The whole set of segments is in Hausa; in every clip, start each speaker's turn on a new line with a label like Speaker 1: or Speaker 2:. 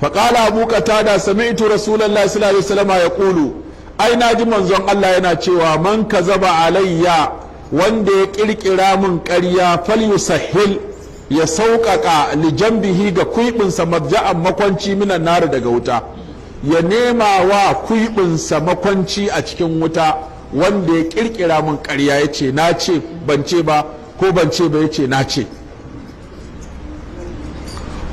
Speaker 1: Faƙala Abu Qatada: sami'tu Rasulullahi sallallahu alaihi wasallam yaqulu, ai na ji manzon Allah yana cewa, man kazaba alayya, wanda ya kirkira mun ƙarya, falyusahhil, ya sauƙaƙa, lijambihi, ga kuibinsa, madja'an, makwanci, minan nar, daga wuta. Ya nema wa kuibinsa makwanci a cikin wuta, wanda ya kirkira mun ƙarya, ya ce na ce, ban ce ba, ko ban ce ba ya ce na ce.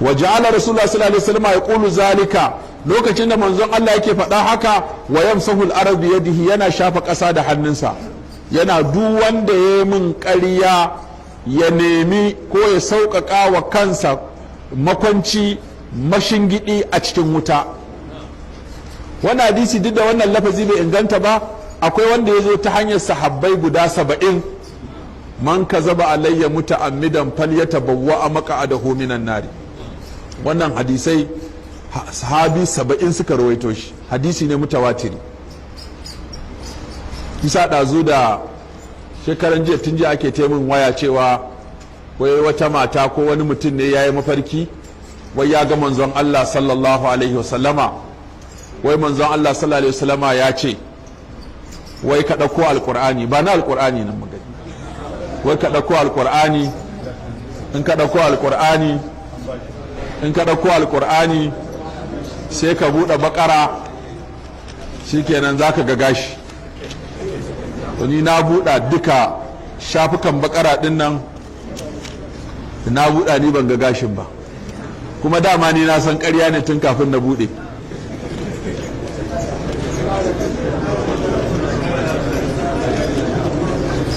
Speaker 1: Wa ja'ala Rasulullah sallallahu alaihi wasallam yaqulu zalika, lokacin da manzon Allah yake faɗa haka, wa yamsahu al-ard yadihi, yana shafa ƙasa da hannunsa, yana duk wanda ya min ƙarya ya nemi ko ya sauƙaƙa wa kansa makwanci, mashingidi a cikin wuta. Wannan hadisi, duk da wannan lafazi bai inganta ba, akwai wanda ya zo ta hanyar sahabbai guda 70: man kazaba alayya muta'ammidan falyatabawwa maq'adahu minan nari. Wannan hadisai sahabi 70 suka rawaito shi, hadisi ne mutawatiri. Kisa ɗazu da shekaran jiya, tun jiya ake taimun waya cewa wai wata mata ko wani mutum ne ya yi mafarki, wai ya ga manzon Allah sallallahu alaihi wasallama, wai manzon Allah sallallahu alaihi wasallama ya ce wai ka ɗauko Alƙur'ani, ba na Alƙur'ani nan magani, wai ka ɗauko Alƙur'ani, in ka ɗauko Alƙur'ani, in ka ɗauko Alƙur'ani sai ka buɗe Baƙara, shikenan za ka ga gashi. Ni na buɗa duka shafukan Baƙara ɗin nan, na buɗa, ni ban ga gashin ba. Kuma dama ni na san ƙarya ne tun kafin na buɗe.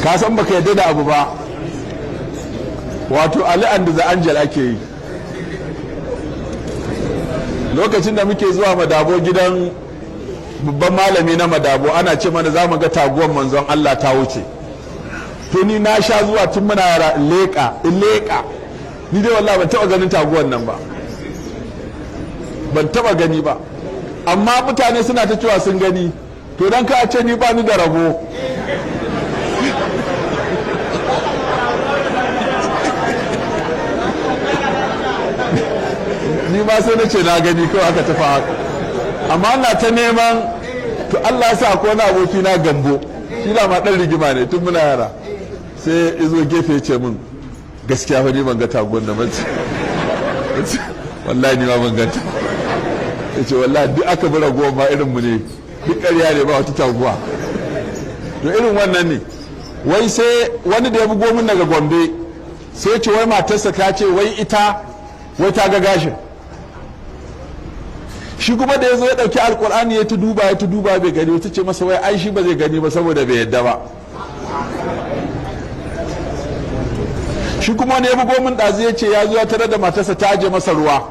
Speaker 1: Ka san baka yadda da abu ba, wato Ali and the Angel ake yi. Lokacin da muke zuwa Madabo, gidan babban malami na Madabo, ana ce mana za mu ga taguwan manzon Allah ta wuce. To ni na sha zuwa tun muna yara in leƙa, in leƙa. Ni dai wallahi ban taɓa ganin taguwan nan ba, ban taɓa gani ba, amma mutane suna ta cewa sun gani. To dan ka ce ni ba ni da rabo. Ni ma sai na ce na gani, kawai aka tafi haka. Amma ina ta neman. To Allah ya sa ko wani aboki na Gambo, shi da ma dan rigima ne tun muna yara, sai izo gefe ya ce min, gaskiya fa ni ban ga tagon da mace, wallahi ni ma ban ganta. Ya ce wallahi duk aka bi ragowar ma irin mu ne, duk ƙarya ne, ba wata taguwa. To irin wannan ne, wai sai wani da ya bugo min daga Gombe, sai ce wai matarsa ta ce wai ita wai ta ga gashin. Shi kuma da ya zo ya ɗauki Alkur'ani ya ta duba, ya ta duba, bai gani. Ta ce masa wai ai shi ba zai gani ba saboda bai yadda ba. Shi kuma wani ya bugo min ɗazu, ya ce ya zo ya tarar da matarsa ta aje masa ruwa.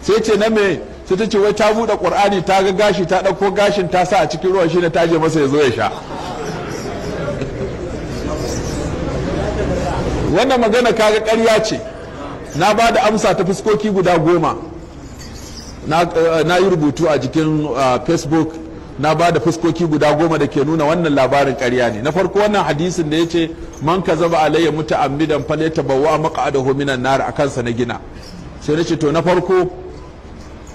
Speaker 1: Sai ce na me? Sai ta ce wai ta buɗe Ƙur'ani ta ga gashi, ta ɗauko gashin ta sa a cikin ruwan, shi ne ta aje masa ya zo ya sha. Wannan magana kaga ƙarya ce. Na ba da amsa ta fuskoki guda 10. Na yi rubutu a jikin Facebook, na ba da fuskoki guda 10 da ke nuna wannan labarin ƙarya ne. Na farko, wannan hadisin da ya ce man kazaba alayya muta'ammidan falyatabawwa maq'adahu minan nar, akan sa na gina. Sai na ce to, na farko,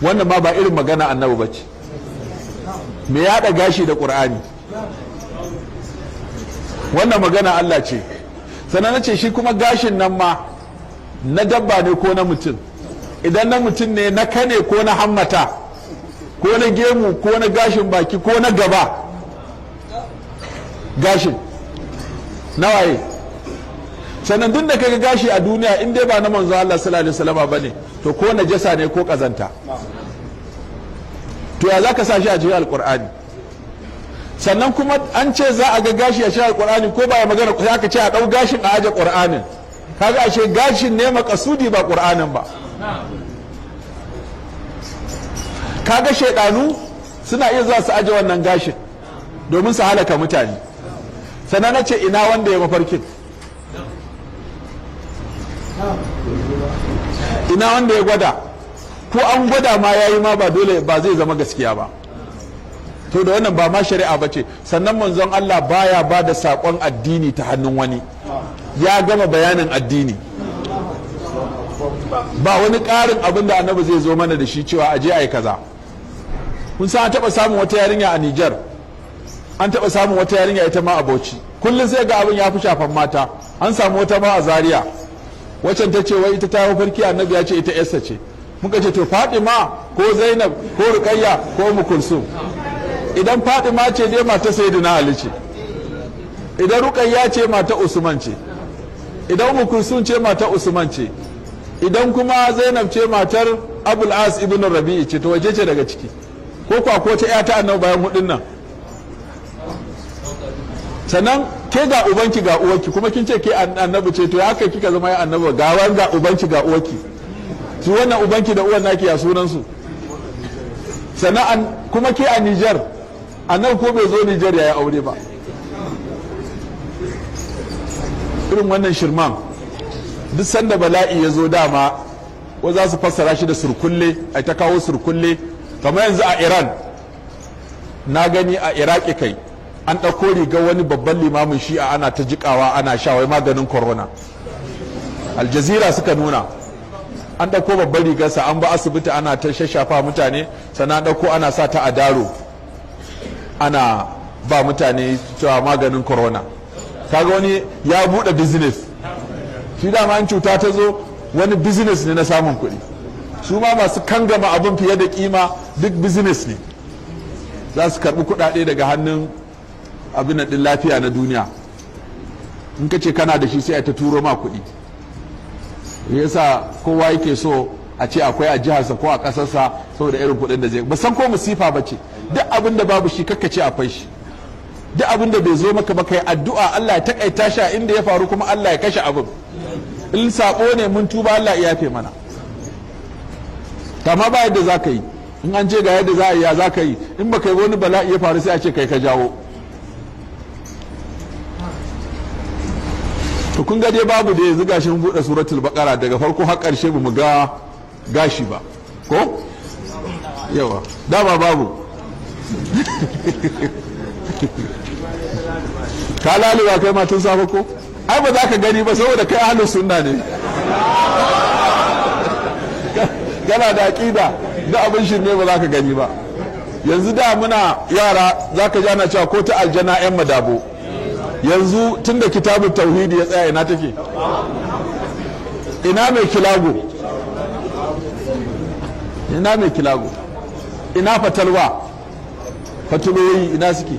Speaker 1: wannan ma ba irin magana annabi bace. Me ya haɗa gashi da Qur'ani? Wannan magana Allah ce. Sannan na ce shi kuma gashin nan ma na dabba ne ko na mutum? Idan na mutum ne, na kane ko na hammata ko na gemu ko na gashin baki ko na gaba? Gashin na waye? Sannan duk da kaga gashi a duniya, in dai ba na manzo Allah sallallahu alaihi wasallam bane, to ko najasa ne ko kazanta. To ya zaka sa shi a cikin Alqur'ani? Sannan kuma an ce za a ga gashi a cikin Alqur'ani, ko ba ya magana, sai aka ce a dau gashin a aje Qur'anin. Kaga ashe gashin ne makasudi, ba Qur'anin ba. Kaga shaidanu suna iya zuwa su aje wannan gashin domin su halaka mutane. Sannan na ce ina wanda ya mafarkin? Ina wanda ya gwada? Ko an gwada ma yayi ma ba dole ba zai zama gaskiya ba. To da wannan ba ma shari'a ba ce. Sannan manzon Allah baya ba da saƙon addini ta hannun wani, ya gama bayanin addini. Ba wani ƙarin abin da Annabi zai zo mana da shi cewa aje a yi kaza. Kun san an taɓa samun wata yarinya a Nijar, an taɓa samun wata yarinya ita ma a Bauchi. Kullum sai ga abin ya fi shafan mata. An samu wata ma a Zaria, waccan ta ce wai ita ta mafarki Annabi ya ce ita yarsa ce. Muka ce, to, Fatima ko Zainab ko Rukayya ko Ummu Kulsum? Idan Fatima ce dai, mata Sayyidina Ali ce. Idan Rukayya ce, mata Usman ce. Idan Ummu Kulsum ce, mata Usman ce. Idan kuma Zainab ce, matar Abul As ibn Rabi'i ce. To, wace ce daga ciki? Ko kwa ko ta ta Annabi bayan hudun nan? Sannan ke ga ubanki ga uwarki, kuma kin ce ke Annabi ce. To, ya kai kika zama ya Annabi? Ga wan ga ubanki ga uwarki, su wannan ubanki da uwar naki ya sunan su? Sannan kuma ke a Niger, Annabi ko bai zo Niger ya yi aure ba. Irin wannan shirman, duk sanda bala'i ya zo, dama ko za su fassara shi da surkulle, a ta kawo surkulle. Kamar yanzu a Iran na gani, a Iraki kai, an ɗauko rigar wani babban limamin Shi'a ana ta jikawa ana sha, wai maganin corona. Aljazira suka nuna an ɗauko babban rigarsa, an ba asibiti ana ta shashafa mutane, sannan an ɗauko ana sa ta a daro ana ba mutane cewa maganin corona. Kaga wani ya buɗe business. Shi dama an cuta ta zo, wani business ne na samun kuɗi. Su ma masu kangama abin fiye da kima, duk business ne, za su karɓi kuɗaɗe daga hannun abin ɗin lafiya na duniya. In ka ce kana da shi, sai a ta turo ma kuɗi. Yasa kowa yake so a ce akwai a jiharsa ko a ƙasarsa, saboda irin kuɗin da zai ba. San ko musifa ba ce. Duk abin da babu shi, kakka ce akwai shi. Duk abin da bai zo maka ba, kai addu'a Allah ya takaita shi a inda ya faru, kuma Allah ya kashe abin. In sabo ne, mun tuba, Allah ya yafe mana. Amma ba yadda za ka yi. In an ce ga yadda za a yi, ya za ka yi? In ba kai, wani bala'i ya faru, sai a ce kai ka jawo. To, kun ga dai babu da yanzu gashi mun buɗe Suratul Baqara daga farko har ƙarshe, ba mu ga gashi ba ko yawa. Dama babu. Ka laluba kai ma tun safe ko? Ai ba za ka gani ba, saboda kai ahlus sunna ne, kana da aqida da abin shirme ba za ka gani ba. Yanzu da muna yara za ka ji ana cewa ko ta aljana yan madabo. Yanzu tun da Kitabun Tauhidi ya tsaya, ina take? Ina mai kilago? Ina mai kilago? Ina fatalwa? Fatuloyi ina suke?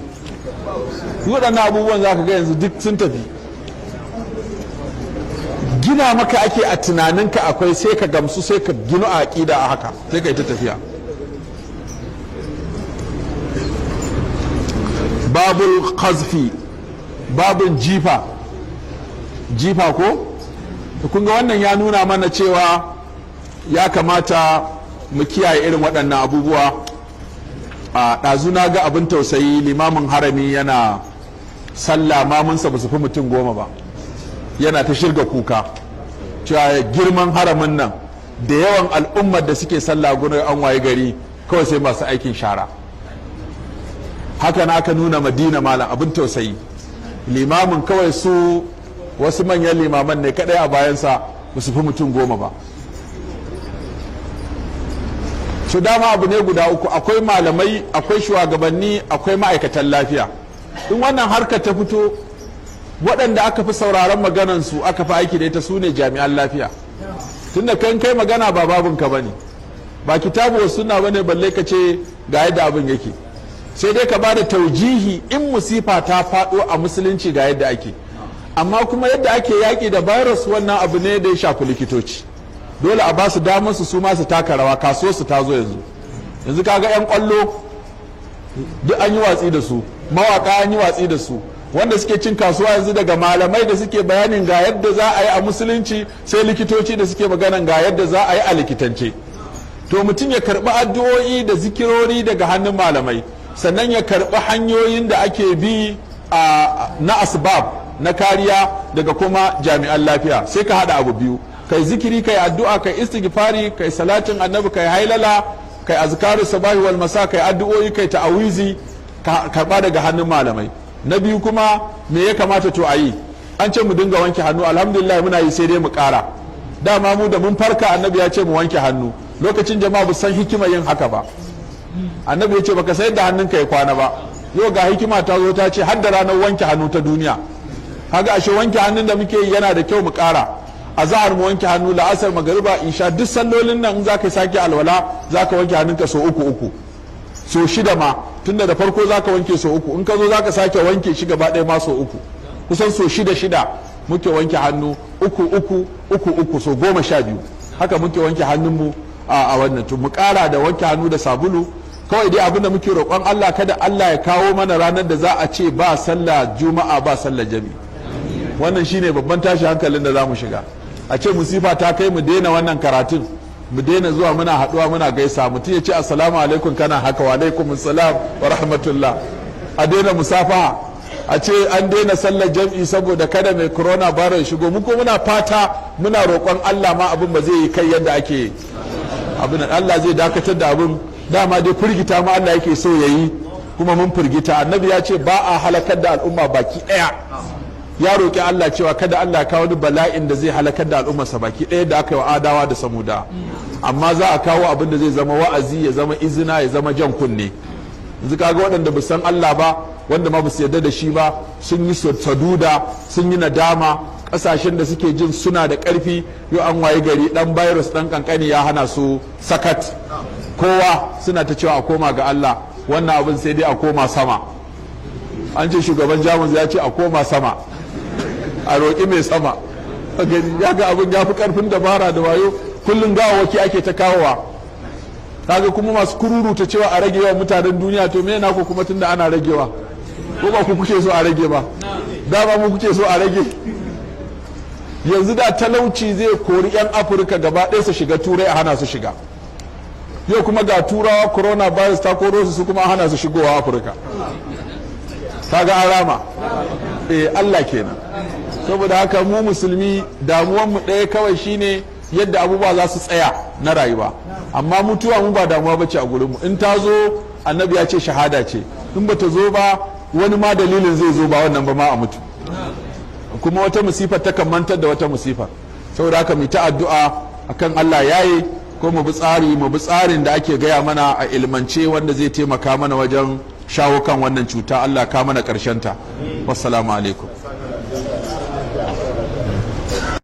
Speaker 1: Waɗannan abubuwan za ka ga yanzu duk sun tafi. Gina maka ake a tunaninka akwai, sai ka gamsu, sai ka ginu a aƙida a haka, sai ka yi ta tafiya. Babul qazfi, babun jifa. Jifa ko? Kun ga wannan ya nuna mana cewa ya kamata mu kiyaye irin waɗannan abubuwa. A ɗazu na ga abin tausayi, limamin Harami yana sallah, mamunsa ba su fi mutum 10 ba, yana ta shirga kuka cewa girman haramin nan da yawan al'ummar da suke sallah gurin, an waye gari kawai sai masu aikin shara. Haka na aka nuna Madina, malam, abin tausayi, limamin kawai su wasu manyan limaman ne kadai a bayansa, ba su fi mutum 10 ba. Su dama abu ne guda uku: akwai malamai, akwai shugabanni, akwai ma'aikatan lafiya. In wannan harkar ta fito, waɗanda aka fi sauraron maganansu, aka fi aiki da ita, su ne jami'an lafiya. Tunda kan kai magana ba babunka ba ne, ba kitabu wa sunna ba ne, balle ka ce ga yadda abin yake. Sai dai ka ba da taujihi, in musifa ta faɗo a musulunci ga yadda ake. Amma kuma yadda ake yaƙi da virus, wannan abu ne da ya shafi likitoci. Dole a ba su damar su su ma su taka rawa. Kasuwar su ta zo yanzu. Yanzu kaga 'yan kwallo duk an yi watsi da su, mawaka an yi watsi da su. Wanda suke cin kasuwa yanzu, daga malamai da suke bayanin ga yadda za a yi a musulunci, sai likitoci da suke maganan ga yadda za a yi a likitance. To, mutum ya karbi addu'o'i da zikirori daga hannun malamai, sannan ya karbi hanyoyin da ake bi a na asbab na kariya daga kuma jami'an lafiya. Sai ka hada abu biyu: kai zikiri, kai addu'a, kai istighfari, kai salatin Annabi, kai hailala, kai azkaru sabahi wal masa, kai addu'o'i, kai ta'awizi, ka karba daga hannun malamai. Na biyu kuma, me ya kamata to a yi? An ce mu dinga wanke hannu. Alhamdulillah, muna yi, sai dai mu kara. Dama mu da mun farka, Annabi ya ce mu wanke hannu. Lokacin jama'a ba san hikima yin haka ba. Annabi ya ce baka sayar da hannunka ya kwana ba. Yau ga hikima ta zo ta ce har da ranar wanke hannu ta duniya. Kaga ashe wanke hannun da muke yi yana da kyau mu ƙara. Azahar mu wanke hannu, la'asar, magariba, isha, duk sallolin nan in za ka sake alwala za ka wanke hannunka so uku uku, so shida ma, tunda da farko za ka wanke so uku, in ka zo za ka sake wanke shi gaba ɗaya ma so uku. Kusan so shida shida muke wanke hannu, uku uku uku uku, so 12 haka muke wanke hannunmu a wannan. To mu ƙara da wanke hannu da sabulu. Kawai dai abin da muke roƙon Allah, kada Allah ya kawo mana ranar da za a ce ba sallah Juma'a, ba sallah jami'i. Wannan shine babban tashi hankalin da za mu shiga, a ce musifa ta kai mu daina wannan karatun, mu daina zuwa muna haɗuwa muna gaisa. Mutum ya ce "Assalamu alaikum", kana haka, "Wa alaikum assalam wa rahmatullah". A daina musafaha, a ce an daina sallar jam'i saboda kada mai corona virus shigo. Mu ko muna fata, muna roƙon Allah ma abin ba zai yi kai yadda ake abin. Allah zai dakatar da abin. Dama dai firgita ma Allah yake so yayi, kuma mun firgita. Annabi ya ce ba a halakar da al'umma baki ɗaya. Ya roƙi Allah cewa kada Allah kawo wani bala'in da zai halakar da al'ummarsa baki ɗaya da aka yi wa Adawa da Samuda, amma za a kawo abin da zai zama wa'azi, ya zama izina, ya zama jan kunne. Yanzu kaga waɗanda ba san Allah ba, wanda ma ba su yarda da shi ba, sun yi saduda, sun yi nadama. Ƙasashen da suke jin suna da ƙarfi, yau an waye gari ɗan virus ɗan ƙanƙani ya hana su sakat. Kowa suna ta cewa a koma ga Allah, wannan abin sai dai a koma sama. An ce shugaban Jamus ya ce a koma sama, a roƙi mai sama. Ya ga abin ya fi ƙarfin dabara da wayo. Kullum gawawaki ake ta kawowa. Kaga kuma masu kururuta cewa a rage yawan mutanen duniya, to me na ku kuma tunda ana ragewa? Ko ba ku kuke so a rage ba? Dama mu kuke so a rage. Yanzu da talauci zai kori 'yan Afirka gaba ɗaya su shiga Turai, a hana su shiga. Yau kuma ga Turawa corona virus ta koro su, su kuma hana su shigowa Afirka. Kaga an rama. Eh, Allah kenan. Saboda haka mu musulmi damuwan mu ɗaya kawai shine yadda abubuwa za su tsaya na rayuwa, amma mutuwa mu ba damuwa bace a gurin mu. In ta zo, Annabi ya ce shahada ce. In ba ta zo ba, wani ma dalilin zai zo ba wannan ba ma a mutu. Kuma wata musifar ta mantar da wata musifar. Saboda haka mu ta addu'a akan Allah yayi, ko mu bi tsari, mu bi tsarin da ake gaya mana a ilmance wanda zai taimaka mana wajen shawo kan wannan cuta. Allah ka mana karshen ta. Wassalamu alaikum.